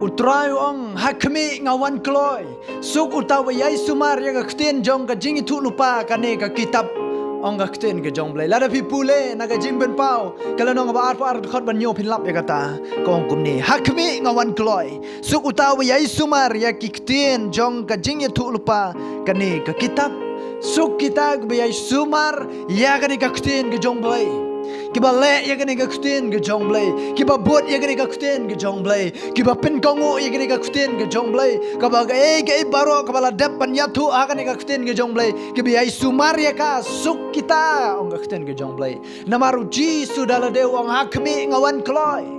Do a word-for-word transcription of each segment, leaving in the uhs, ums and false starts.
U Trai u ong, ha khmih, nga wan kloi. Suk uta uba ïai sumar ïa ka ktien jong ka jingïathuhlypa kane ka kitab, ong ka ktien ka jong Blei. Lada phi pule na ka Jingpynpaw ka lynnong ba arphew ar, dkhot ba hynñiew, phin lap ïa kata. Ka ong kumne, ha khmih, nga wan kloi. Suk uta uba ïai sumar ïa ki ktien jong ka jingïathuhlypa kane ka kitab. Suk kita kiba ïai sumar ïa kane ka ktien ka jong Blei, kiba leh ïa kane ka ktien ka jong Blei, kiba bud ïa kane ka ktien ka jong Blei, kiba pynkohnguh ïa kane ka ktien ka jong Blei, kaba kaei kaei baroh kaba la dep ban ïathuh ha kane ka ktien ka jong Blei, kiba ïai sumar ïa ka. Suk kita, ong ka ktien ka jong Blei. Namar U Jisu da lade u ong, ha khmih, nga wan kloi.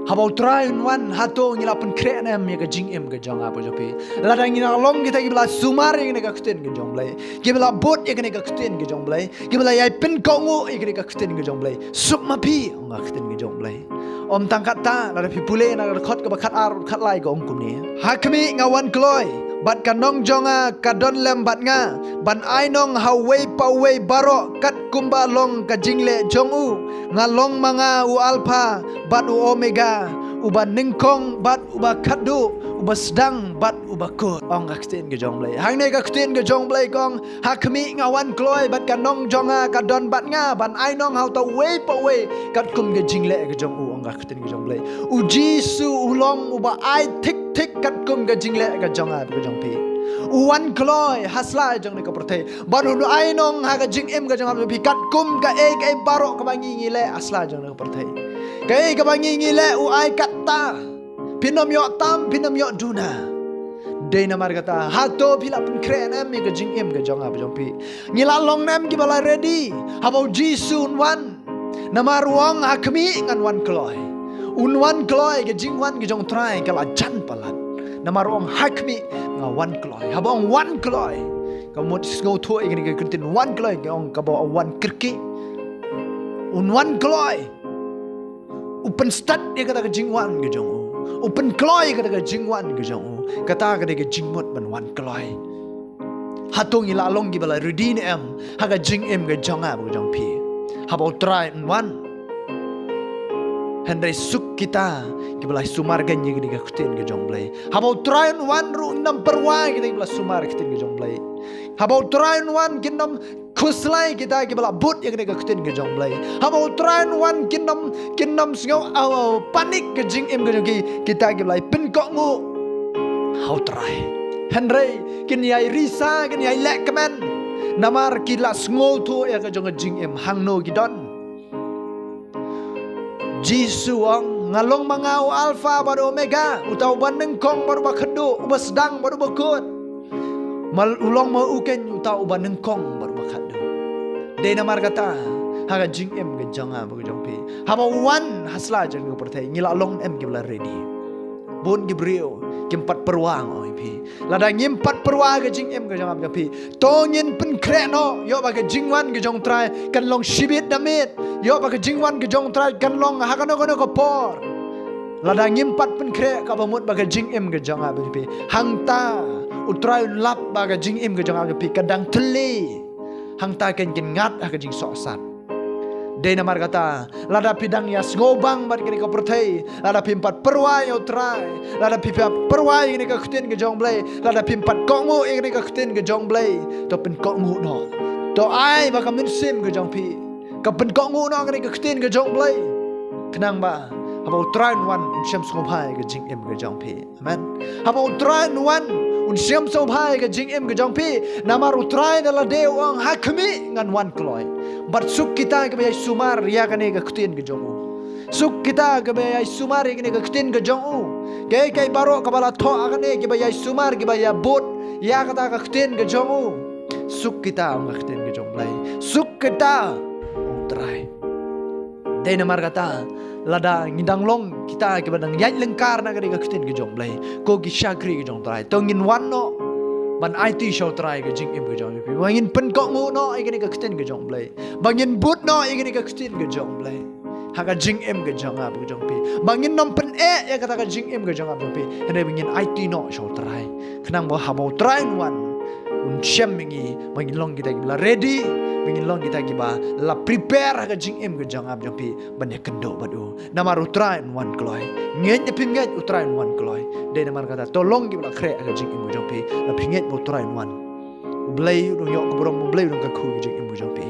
Haba U Trai un wan, hato ngi la pynkhreh ne em ïa ka jingim ka jong nga bad jong phi? Lada ngi la long kita kiba la sumar ïa kane ka ktien ka jong Blei, kiba la bud ïa kane ka ktien ka jong Blei, kiba la ïai pynkohnguh ïa kane ka ktien ka jong Blei, suk ma phi, ong ka ktien ka jong Blei. Ym tang katta, lada phi pule na ka dkhot kaba khatar, khatlai, ka ong kumne, ha khmih, nga wan kloi, bad ka nong jong nga ka don lem bad nga, ban ainong ha uwei pa uwei baroh katkum ba long ka jingleh jong u. Nga long ma nga u Alpha bad u Omega, uba nyngkong bad uba khadduh, uba sdang bad uba kut, ong ka ktien ka jong Blei. Hangne ka ktien ka jong Blei ka ong, ha khmih, nga wan kloi, bad ka nong jong nga ka don bad nga, ban ainong ha uta uwei pa uwei katkum ka jingleh ka jong u, ong ka ktien ka jong Blei. U Jisu u long uba ai thik thik katkum ka jingleh ka jong nga bad ka jong phi. U wan kloi ha sla jong kane ka pyrthei, bad un ainong ha ka jingim ka jong nga bad jong phi katkum kaei kaei baroh kaba ngi ngi leh ha sla jong kane ka pyrthei. Kaei kaba ngi ngi leh u ai katta. Phin ym ïoh tam, phin ym ïoh duna. Dei namar kata, hato phi la pynkhreh ne em ïa ka jingim ka jong nga bad jong phi? Ngi la long ne em kiba la ready haba U Jisu un wan? Namar u ong, ha khmih, ngan wan kloi. Un wan kloi, ka jingwan ka jong U Trai ka la jan palat. Namar u ong, ha khmih, nga wan kloi. Haba u ong wan kloi, ka mut sngewthuh ïa kane ka kyntien wan kloi, ka ong kaba wan kyrkieh. Un wan kloi. U pynstad ïa kata ka jingwan ka jong u. U pynkloi ïa kata ka jingwan ka jong u. Kata ka dei ka jingmut ban wan kloi. Hato ngi la long kiba la ready ne em ha ka jingim ka jong nga bad ka jong phi? Haba U Trai un wan, hynrei suk kita kiba la sumar keiñ ïa kane ka ktien ka jong Blei. Haba U Trai un wan ruh, ngin ym pyrwa ïa kita kiba la sumar ïa ka ktien ka jong Blei. Haba U Trai un wan, ngin ym khuslai kita kiba la bud ïa kane ka ktien ka jong Blei. Haba U Trai un wan, ngin ym, ngin ym sngew, aw, panic ka jingim ka jong ki, kita kiba la pynkohnguh ha U Trai. Hynrei kin ïai risa, kin ïai leh kmen. Namar ki la sngewthuh ïa ka jong ka jingim, hangno ki don. Jisu u ong, nga long ma nga u Alpha bad u Omega, uta uba nyngkong bad uba khadduh, uba sdang bad uba kut. Mal u long ma u keiñ uta uba nyngkong bad uba khadduh. Dei namar kata, ha ka jingim ka jong nga bad ka jong phi, haba u wan ha sla jong ka pyrthei, ngi la long ne em kiba la ready? Bun ki briew kim pat pyrwa, nga ong ïa phi. Lada ngim pat pyrwa ha ka jingim ka jong nga bad jong phi, to ngin pynkhreh noh ïoh ba ka jingwan ka jong U Trai kan long shibit da miet, ïoh ba ka jingwan ka jong U Trai kan long ha kano kano ka por. Lada ngim pat pynkhreh, kaba mut ba ka jingim ka jong nga bad jong phi, hangta U Trai un lap ba ka jingim ka jong nga bad jong phi ka dang thylli. Hangta keiñ kin ngat ha ka jingsohsat. Dei namar kata, lada phi dang ïa sngewbang bad kane ka pyrthei, lada phim pat pyrwa ïa U Trai, lada phim pat pyrwa ïa kane ka ktien ka jong Blei, lada phim pat kohnguh ïa kane ka ktien ka jong Blei, to pynkohnguh noh. To ai ba ka mynsiem ka jong phi ka pynkohnguh noh ïa kane ka ktien ka jong Blei. Khnang ba haba U Trai un wan, un shem sngewbha ïa ka jingim ka jong phi. Amen. Haba U Trai un wan, un shem sngewbha ïa ka jingim ka jong phi. Namar U Trai da lade u ong, ha khmih, ngan wan kloi. Bad suk kita kiba ïai sumar ïa kane ka ktien ka jong u. Suk kita kiba ïai sumar ïa kane ka ktien ka jong u. Kaei kaei baroh kaba la thoh ha kane, kiba ïai sumar, kiba ïa bud ïa kata ka ktien ka jong u. Suk kita, ong ka ktien ka jong Blei. Suk kita, ong U Trai. Dei namar kata, lada ngi dang long kita kiba dang ïaid lyngkar na kane ka ktien ka jong Blei, ko ki shakri ka jong U Trai, to ngin wan noh ban aiti sha U Trai ka jingim ka jong phi. Ba ngin pynkohnguh noh ïa kane ka ktien ka jong Blei. Ba ngin bud noh ïa kane ka ktien ka jong Blei ha ka jingim ka jong nga bad ka jong phi. Ba ngin ym pyneh ïa kata ka jingim ka jong nga bad jong phi, hynrei ba ngin aiti noh sha U Trai. Khnang ba haba U Trai un wan, un shem ïa ngi ba ngin long kita kiba la ready, Ngin long kita kiba la prepare ha ka jingim ka jong ap jong phi ban ïakynduh bad u. Namar u Trai un wan kloi. Ngeit ne phim ngeit, u Trai un wan kloi. Dei namar kata to long kiba la khreh ha ka jingim ka jong phi. La phi ngeit ba u Trai un wan. U Blei u dang ïoh ka burom, u Blei u dang kyrkhu ha ka jingim ka jong phi.